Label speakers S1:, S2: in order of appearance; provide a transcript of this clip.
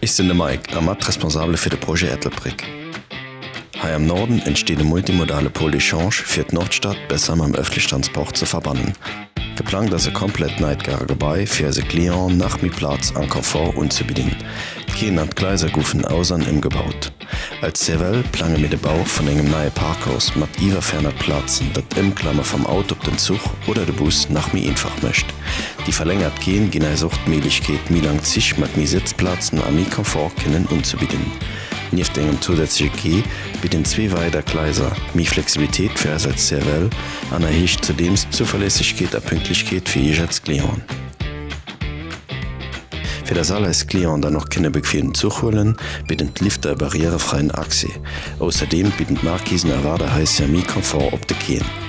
S1: Ech sinn de Mike a mat Responsabele fir de Projet Ettelbréck. Hei am Norden entsteet e multimodale Pôle d'échange fir d'Nordstad besser mam ëffentlechen Transport ze verbannen. Geplangt ass e komplett neit Garegebai fir eise Clienten nach méi Plaz an Confort unzebidden. D'Quaien an d'Gleiser goufen aus an ëmgebaut. Als CFL plange mir de Bau vun engem neie Parkhaus mat iwwer 400 Plazen, dat d'Ëmklamme vam Auto op den Zuch oder de Bus nach méi einfach mécht. Déi verlängert Quaien ginn eis och d'Méiglechkeet, méi lang Zich mat méi Sëtzplazen a méi Confort kënnen unzebidden. Nieft engem zousätzleche Quai bidden zwee weider Gleiser méi Flexibilitéit fir eis als CFL an erhéicht zudeems d'Zuverlässegkeet a Pünktlechkeet fir Iech als Clienten. Fir dass all eis Clienten dann och kënne bequem den Zuch huelen, bidden d'Lifter e barrièrefräien Accès. Ausserdeem bidden d'Markisen a Waardehaischer méi Confort op de Quaien.